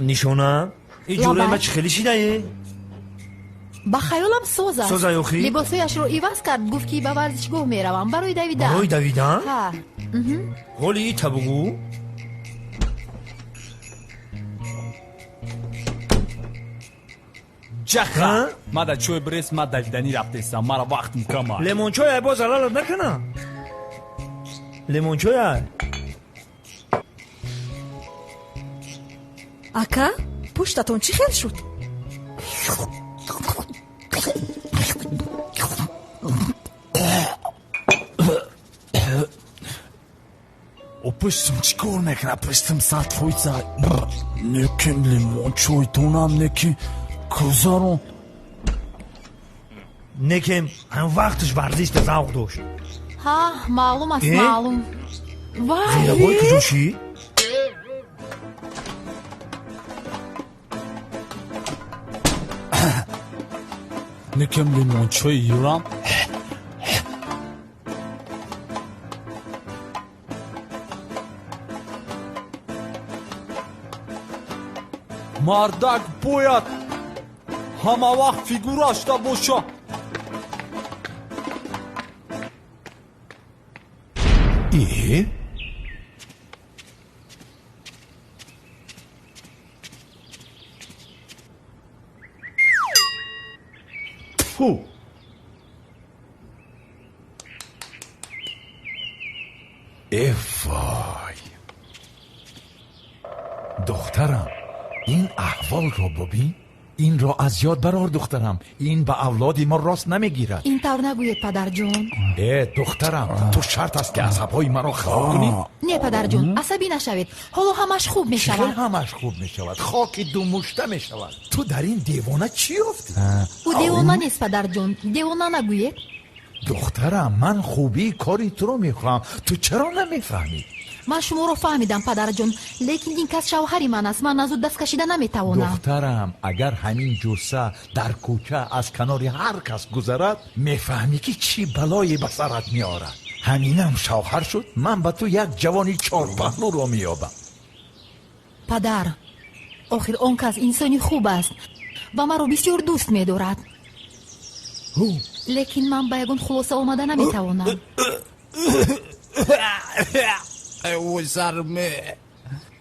Нишона? Ин ҷураи ма чӣ хеле шидае? Ба хаёлам соз аст. Соза ёхӣ? Либосҳояшро иваз кард, гуфт ки ба варзишгоҳ меравам барои давидан. Барои давидан? Ҳа. Ҳоли ита бугӯ. Ҷаха! Ма да чой бирес, ма давиданӣ рафтестам, мара вақтм кама. Лемончой ай боз залалат накана? Лемончой ай? Ака, пуштатон чӣ хел шуд? О, пуштам чӣ кор мекунад? Пуштам 100%. Неким лимончойтонам, неки кӯзарон. Некем ҳам вақташ варзиш да завқ дошт. Ҳа, маълум аст, Э? маълум. Вай! Зинабой куҷо шид? Некем лимончои юрам. Мардак бояд ҳама вақт фигурашда боша. Э? Тфу! Э вой! Духтарам, ин аҳволро бубин. Инро аз ёд барор, духтарам. Ин ба авлоди мо рост намегирад. Ин тавр нагӯед, падарҷон. Э, духтарам, ту шарт аст ки асабҳои маро хароб кунӣ? Не, падарҷон, асабӣ нашавед. Ҳоло ҳамаш хуб Чӣ хел мешавад. ҳамаш хуб мешавад? Хоки думушта мешавад. Ту дар ин девона чӣ ёфтӣ? Ӯ девона нест, падарҷон. Девона нагӯед. Духтарам, ман хубии кори туро мехоҳам. Ту чаро намефаҳмӣ? Ман шуморо фаҳмидам, падарҷон, лекин ин кас шавҳари ман аст. Ман аз ӯ даст кашида наметавонам. Духтарам, агар ҳамин ҷусса дар кӯча аз канори ҳар кас гузарад, мефаҳмӣ ки чӣ балое ба сарат меорад. Ҳаминам шавҳар шуд, ман ба ту як ҷавони чорпаҳлӯро меёбам. Падар, охир он кас инсони хуб аст ва маро бисёр дӯст медорад. Лекин ман ба ягон хулоса омада наметавонам. Э вой, сарме.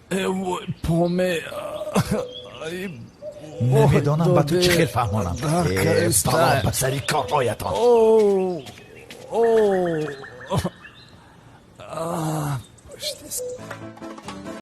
Э вой, поме. Намедонам ба ту чӣ хел фаҳмонам. Дар Э, бало ба сари корҳоятон. О, о. А, пушти.